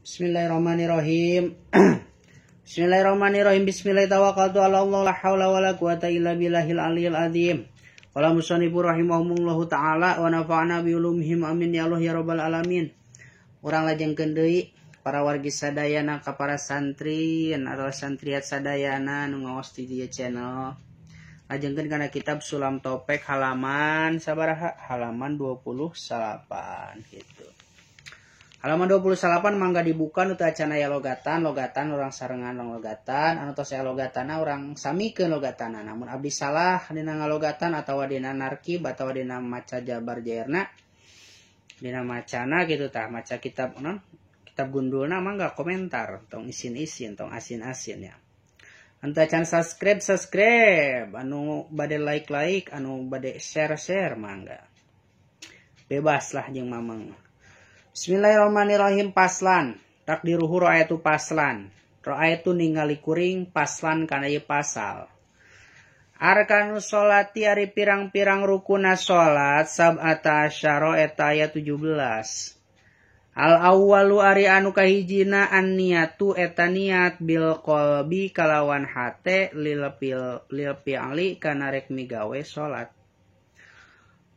Bismillahirrahmanirrahim. Bismillahirrahmanirrahim. Bismillahirrahmanirrahim. Tawakkaltu ala Allah la haula wala quwata illa billahil aliyil azim. Qala musannifu rahimahumullahu taala wa nafa'ana bi ulumihim amin ya Allah ya rabbal alamin. Urang lajengkeun deui para wargi sadayana ka para santri atau santriat sadayana nu ngaos di dieu channel. Lajengkeun kana kitab Sulam Topek halaman sabaraha? Halaman 28 gitu. Halaman 28 mangga dibuka nu teu acan aya logatan, logatan urang sarengan logatan, anu tos aya logatana urang samikeun logatana. Namun abdi salah dina ngalogatan atawa dina narkib atawa dina maca jabar jairna, dina macana gitu tah, maca kitab non, kitab gundulna mangga komentar, tong isin-isin, tong asin-asin ya. Anu teu acan subscribe, subscribe, anu bade like-like, anu bade share-share mangga. Bebas lah jeung mamang. Bismillahirrahmanirrahim. Paslan takdiruhu ra'aytu paslan ra'aytu ningali kuring paslan kana ieu pasal. Arkanu sholati ari pirang-pirang rukuna salat sab'ata asyara eta aya 17. Al awwalu ari anu kahijina an niatu eta niat bil qalbi kalawan hate lil fi'li kana rek migawe salat.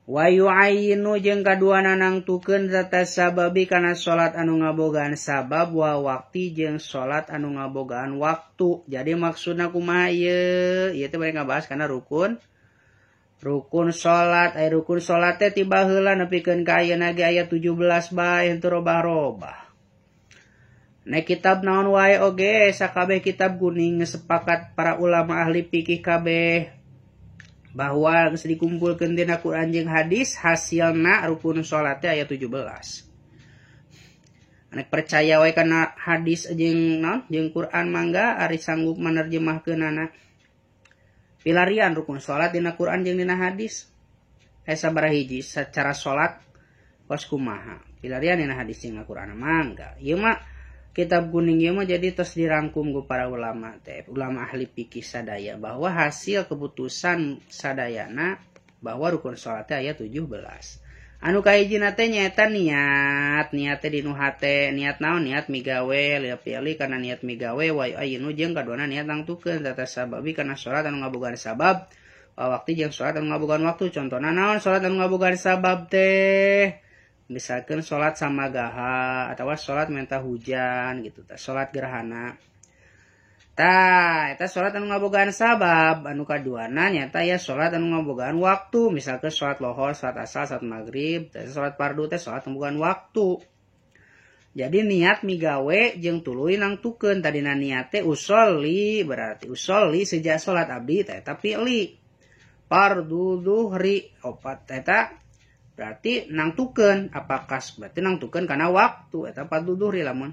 Wa yu'ayyinu jeung kaduana nangtukeun zata sababi kana salat anu ngabogaan sabab wa waqti jeung salat anu ngabogaan waktu. Jadi maksudna kumaha ieu? Ieu teh bari ngabahas kana rukun. Rukun salat, aya rukun salat teh ti baheula nepikeun ka ayeuna ge aya 17 bae henteu robah-robah. Nek kitab naon wae oge sakabeh kitab kuning sepakat para ulama ahli fikih kabeh bahwa geus dikumpulkeun dina Quran jeung hadis hasilna rukun salat teh aya 17. Anek percaya wae kana hadis jeung naon jeung Quran mangga ari sanggup menerjemahkeunana. Pilarian rukun salat dina Quran jeung dina hadis. Aya sabaraha hiji secara salat kos kumaha. Pilarian dina hadis jeung Quran mangga. Ieu mah kitab kuning ieu mah jadi tos dirangkum ku para ulama teh, ulama ahli fikih sadaya bahwa hasil keputusan sadayana bahwa rukun salat teh aya 17. Anu kahijina teh nyaeta niat, niat teh dinu hate, niat naon? Niat migawe, lil fi'li kana niat migawe wa ayinu jeung kaduana niat nangtukeun tata sababi kana salat anu ngabogaan sabab, wa waqti jeung salat anu ngabogaan waktu. Contona naon salat anu ngabogaan sabab teh? Misalkan sholat samagaha atau sholat minta hujan gitu, sholat gerhana. Tah, eta sholat anu ngabogaan sabab, anu kaduana nyata ya sholat anu ngabogaan waktu, misalkan sholat lohor, sholat asar, sholat maghrib, teh sholat fardu teh sholat ngabogaan waktu. Jadi niat migawe jeung tuluy nangtukeun tadina niat teh usolli berarti usolli sejak sholat abdi teh eta fi'li. Fardu zuhri opat eta berarti nangtukeun apakah berarti nangtukeun kana waktu eta fardu zuhri lamun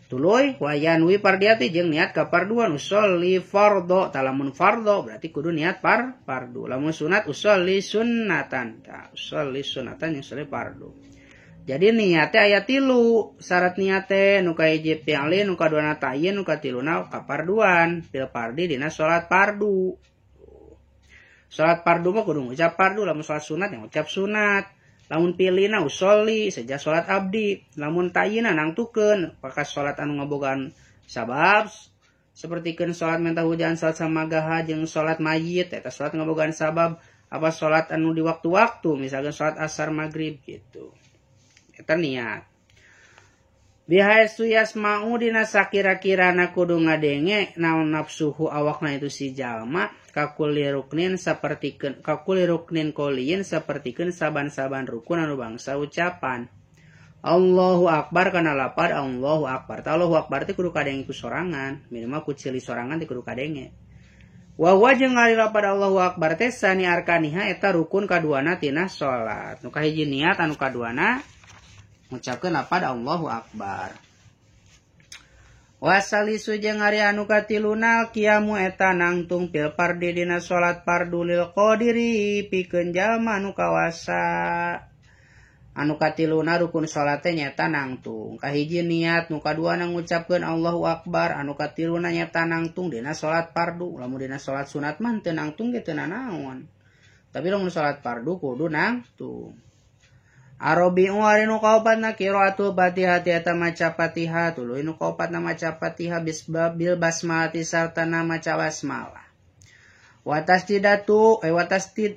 tuluy wayanwi pardiati jeung niat ka farduan usolli fardho ta lamun fardho berarti kudu niat fardu lamun sunat usolli sunnatan ta usolli sunatan jeung usolli fardu. Jadi niat teh aya tilu syarat niat teh nu kahiji fi'li nu kaduana ta'yin nu katiluna ka farduan fil fardi dina salat fardu. Salat fardu mah kudu ngucap fardu, lamun salat sunat yang ngucap sunat. Lamun pilina usolli sejak salat abdi, lamun ta'yina nangtukeun apakah salat anu ngabogaan sabab sapertikeun salat minta hujan, salat samagaha jeung salat mayit eta salat ngabogaan sabab apa salat anu di waktu-waktu misalkan salat asar maghrib gitu. Eta niat. Bihaisu yasma'u dina sakira-kirana kudu ngadenge naon nafsuhu awakna itu si jalma kakuli ruknin sapertikeun kakuli ruknin qoliyin sapertikeun saban-saban rukun anu bangsa ucapan Allahu akbar kana lapar Allahu akbar. Ta Allahu akbar teh kudu kadenge ku sorangan, minimal ku cili sorangan teh kudu kadenge. Wa huwa jeung ari lapar Allahu akbar teh sani arkaniha eta rukun kaduana tina salat. Nu kahiji niat anu kaduana ngucapkeun lapad Allahu akbar. Wasalisu jeung ari anu katiluna qiyamu eta nangtung fil fardi dina salat fardu lil qadiri pikeun jalma anu kawasa. Anu katiluna rukun salat teh nyaeta nangtung. Kahiji niat, nu kaduana ngucapkeun Allahu akbar, anu katiluna nyaeta nangtung dina salat fardu. Lamun dina salat sunat mah teu nangtung ge teu nanaon. Tapi lamun salat fardu kudu nangtung. Arabi'u ari nu kaopatna qiraatul Fatihah eta maca Fatihah tuluy nu kaopatna maca Fatihah bil basmalati sartana maca basmalah. Watas didatu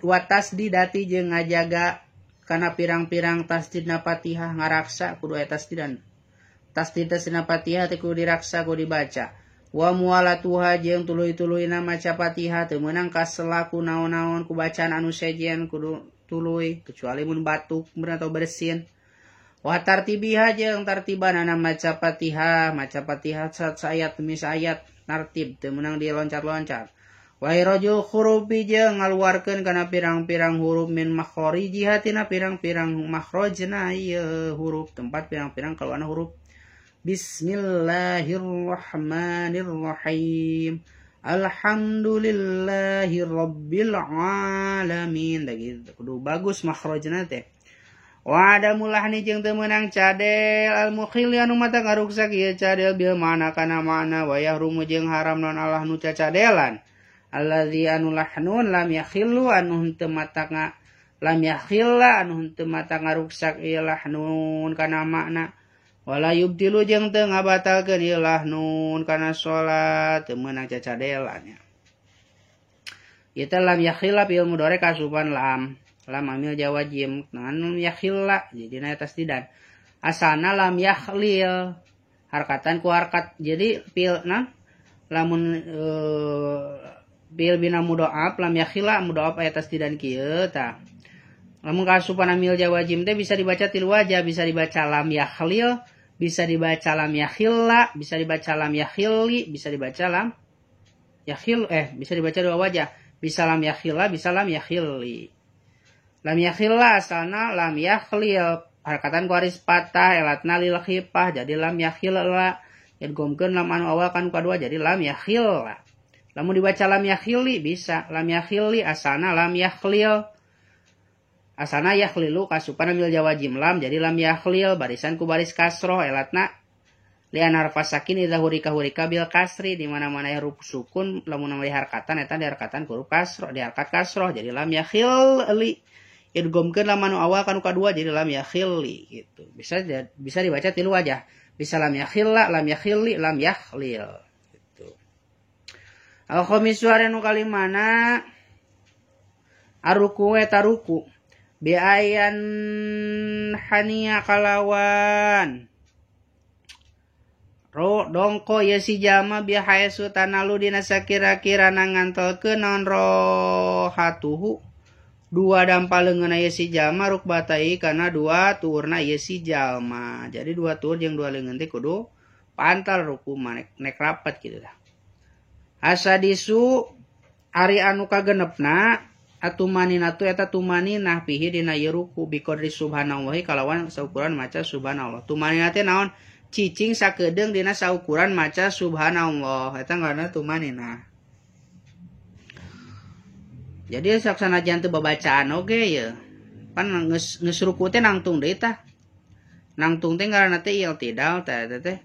watas didati jeung ngajaga kana pirang-pirang tasdidna Fatihah ngaraksa kudu eta tasdidan. Tasdid tasdidna Fatihah teh kudu diraksa kudu dibaca. Wa muwalatuha jeung tuluy-tuluyna maca Fatihah teu meunang kaselaku naon-naon ku bacaan anu sejen kudu tuluy kecuali mun batuk mun atau bersin. Wa tartibiha jeung tartibanana maca Fatihah, maca Fatihah saayat demi saayat tartib teu meunang diloncat-loncat. Wa irajul hurufi jeung ngaluarkeun kana pirang-pirang huruf min makharijiha tina pirang-pirang makhrajna ieu huruf tempat pirang-pirang kaluarna huruf. Bismillahirrahmanirrahim. Alhamdulillahirabbil alamin. Da gitu kudu bagus makhrajna teh. Wa adamul lahni jeung teu meunang cadel al mukhil anu mata ngaruksak ieu cadel bil mana kana mana wa yahrumu jeung haram non Allah nu cacadelan. Allazi anu lahnun lam yakhillu anu henteu mata nga lam yakhilla anu henteu mata ngaruksak ieu lahnun kana makna. Wala yubtilu jeung teu ngabatalkeun ieu lahnun kana salat teu meunang cacadelan ya. Ieu teh lam yakhilla fil mudhari kasupan lam. Lam amil jawajim anu yakhilla jadina tasdidan. Asalna lam yakhlil harkatan ku harkat jadi fil nah lamun fil bina mudhoaf lam yakhilla mudhoaf aya tasdidan kieu tah. Lamun kasupan amil jawajim teh bisa dibaca tilu wajah, bisa dibaca lam yakhlil, bisa dibaca lam yakhilla, bisa dibaca lam yakhili, bisa dibaca lam yakhil bisa dibaca dua wajah, bisa lam yakhilla, bisa lam yakhili. Lam yakhilla asalna lam yakhlil, harkatan ku aris patah elatna lil khifah jadi lam yakhilla, idgomkeun lam anu awal kan kadua jadi lam yakhilla. Lamun dibaca lam yakhili bisa, lam yakhili asalna lam yakhlil. Asana yakhlilu kasupan amil jawajim lam jadi lam yakhlil barisan ku baris kasroh elatna lian harfa sakin idza hurika hurika bil kasri di mana-mana huruf sukun lamun nama diharkatan eta diharkatan ku huruf kasroh diharkat kasroh jadi lam yakhili idgomkeun lam anu awal kanu kadua jadi lam yakhili gitu. Bisa bisa dibaca tilu wajah, bisa lam yakhilla, lam yakhili, lam yakhlil gitu. Al khamisu anu kalimana arruku eta ruku biayan hania kalawan ro dongko ye si jalma bihaesu tanalu dina sakira-kira ngantelkeun naon rohatuhu dua dampal leungeunna ye si jalma rukbatai kana dua tuurna ye si jalma. Jadi dua tuur jeung dua leungeun teh kudu pantal ruku nek rapat kitu tah. Asadisu ari anu kagenepna atumanina tu eta tumaninah pihi dina ieu ruku biqadri subhanallahi kalawan saukuran maca subhanallah. Tumaninah teh naon? Cicing sakedeung dina saukuran maca subhanallah. Eta ngaranna tumaninah. Jadi saksanajan teu babacaan oge ye. Pan geus geus ruku teh nangtung deui tah. Nangtung teh ngaranna teh i'tidal teh eta teh.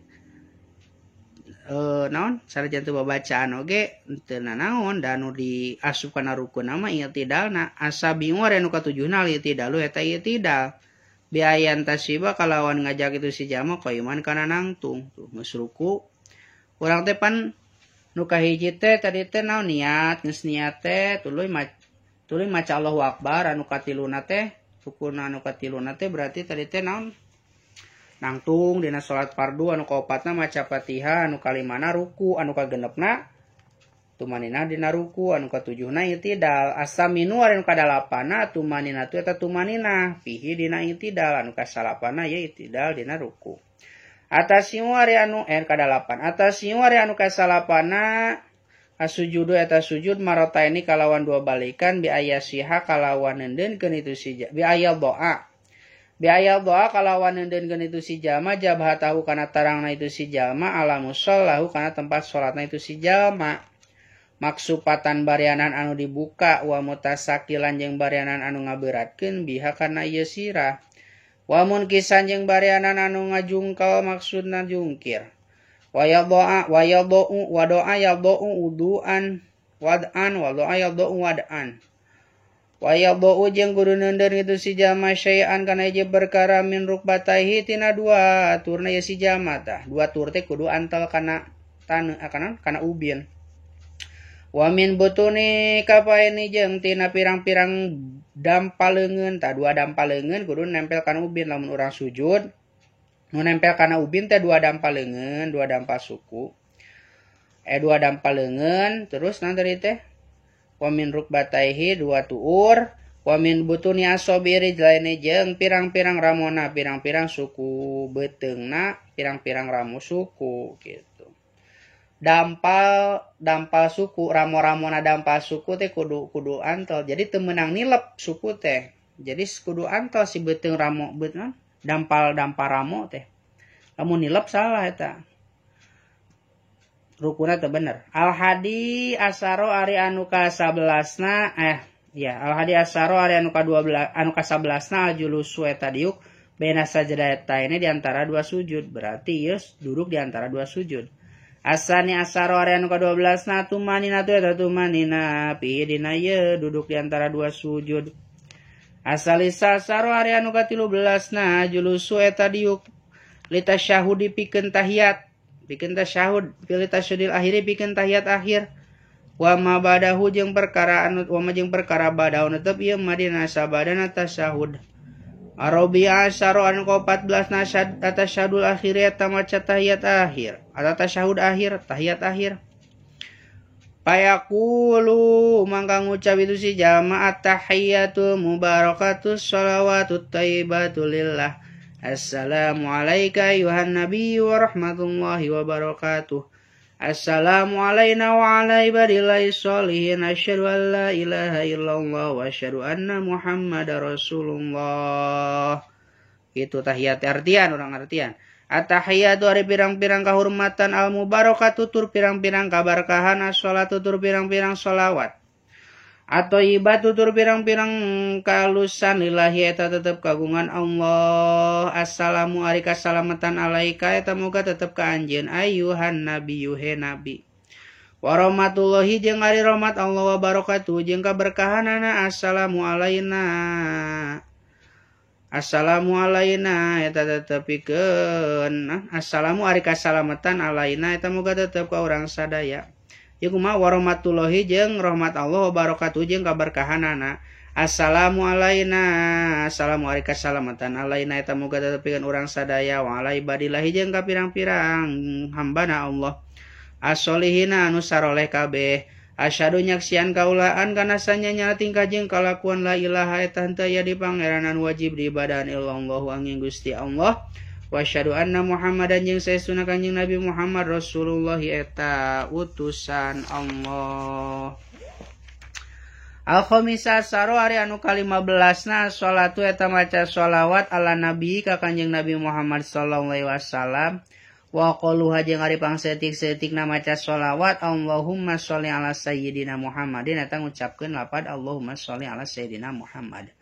Naon sanajan teu babacaan oge teu nanaon da anu diasup kana rukun mah i'tidalna asabiu anu katujuhna i'tidalu eta i'tidal biayan tasiba kalawan ngajak itu si jalma qaiman kana nangtung tuh geus ruku urang teh pan nu kahiji teh tadi teh naon niat geus niat teh tuluy maca Allahu Akbar anu katiluna teh rukun anu katiluna teh berarti tadi teh naon nangtung dina salat fardu anu kaopatna maca Fatihah anu kalimana ruku anu kagenepna tumanina dina ruku anu katujuhna i'tidal asaminu anu kadalapana tumanina tu eta tumanina fihi dina i'tidal anu kasalapana ye i'tidal dina ruku atasiu ari anu kadalapan atasiu ari anu kasalapana asujudu eta sujud marataini kalawan dua balikan bi ayasiha kalawan neundeunkeun itu si bi aya doa biaya doa kalawan neundeunkeun itu si jalma jabhatahu kana tarangna itu si jalma ala musallahu kana tempat salatna itu si jalma maksupatan barianan anu dibuka wa mutasakilan jeung barianan anu ngaberatkeun biha kana ieu sirah wa munkisan jeung barianan anu ngajungkel maksudna jungkir wa yadha wa yadhu wa doa yadhu uduan wad'an wa doa yadhu wad'an Wa yadau jeung kudu neundeun itu si jalma syai'an kana hiji perkara min rukbataihi tina dua turna ye si jalma tah. Dua tur teh kudu antel kana taneuh kana ubin. Wa min butuni kafaini jeung tina pirang-pirang dampal leungeun tah, dua dampal leungeun kudu nempel kana ubin lamun urang sujud. Nu nempel kana ubin teh dua dampal leungeun, dua dampal suku. Dua dampal leungeun terus naon tadi teh? Wa min rukbataihi dua tuur, wa min butuni asobiri lainnya jeung pirang-pirang ramona, pirang-pirang suku beuteungna, pirang-pirang ramu suku gitu. Dampal suku, ramo-ramona dampal suku teh kudu antel. Jadi teu meunang nilep suku teh. Jadi kudu antel si beuteung ramo beuteung dampal ramo teh. Lamun nilep salah eta. Rukuna teu bener. Al hadi asaro ari anu ka 11na al hadi asaro ari anu ka 12 anu ka 11na al julusu eta diuk baina sajdataini di antara dua sujud. Berarti ieu duduk di antara dua sujud. Asani asaro ari anu ka 12na tumanina tu eta tumanina pi dina ieu duduk di antara dua sujud. Asalisa asaro ari anu ka 13na julusu eta diuk litasyahudi pikeun tahiyat. Pikeun tasyahud, pilih tasyahudil akhiri pikeun tahiyat akhir. Wa ma badahu jeung perkara anu wa ma jeung perkara badahu tetep ieu mah dina sabadana tasyahud. Arabi asyara anu ka 14 nasyad tasyahudul akhir eta maca tahiyat akhir atau tasyahud akhir, tahiyat akhir. Payaqulu mangka ngucap itu si jamaah tahiyatul mubarakatus shalawatut thayyibatu lillah. Assalamu alayka ayuhan nabiyyu wa rahmatullahi wa barakatuh. Assalamu alayna wa ala ibadillahi sholihin. Asyhadu an la ilaha illallah wa asyhadu anna Muhammadar Rasulullah. Itu tahiyat artian orang artian. At-tahiyatu ari pirang-pirang kahormatan al mubarakatu tur pirang-pirang kabarkahan as-sholatu tur pirang-pirang sholawat. Atau ibatu tur pirang-pirang kalusan lillahi eta tetep kagungan Allah. Assalamu ari kasalamatan alaika eta moga tetep ka anjeun ayuhan nabiyyu he nabi. Warahmatullahi jeung ari rahmat Allah wa barakatuh jeung kaberkahanana. Assalamu alaina. Assalamu alaina eta tetep pikeun. Assalamu ari kasalamatan alaina eta moga tetep ka urang sadaya. Ieu kumaha warahmatullahi jeung rahmat Allah wa barakatuh jeung kaberkahanana. Assalamu alaina, assalamu ari kasalamatan alaina eta moga tetep pikeun urang sadaya wa ala ibadillahi jeung ka pirang-pirang hambana Allah. As-solihina anu saroleh kabeh. Asyhadu nyaksian kaulaan kana sanyanya tingkah jeung kalakuan la ilaha eta henteu aya di pangeranan wajib diibadahan illallahu angin Gusti Allah. Wa asyhadu anna Muhammadan jeung saestuna Kanjeng Nabi Muhammad Rasulullah eta utusan Allah. Al-khamisa asaro ari anu ka-15na salatu eta maca sholawat ala nabi ka Kanjeng Nabi Muhammad sallallahu alaihi wasallam. Wa qaluha jeung ari pangsetik-setikna maca sholawat Allahumma sholli ala sayyidina Muhammadin eta ngucapkeun lapad Allahumma sholli ala sayyidina Muhammad.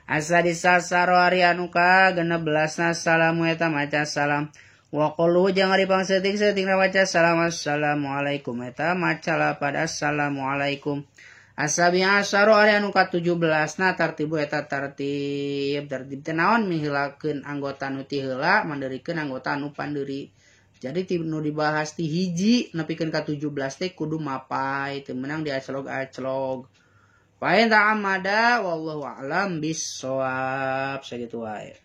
Asadisa saro ari anu ka 16na salamu eta maca salam. Wa qalu jeung ari pangsetik-setikna maca salam assalamualaikum eta maca lapad assalamualaikum. Asabi asaro ari anu ka 17na tartibu eta tartib. Tartib teh naon mihilakeun anggota nu ti heula mandeurikeun anggota anu pandeuri. Jadi ti nu dibahas ti hiji nepikeun ka 17 teh kudu mapai teu meunang diaclog-aclog. Fa in ta'amada wallahu a'lam bissawab. Sakitu wae.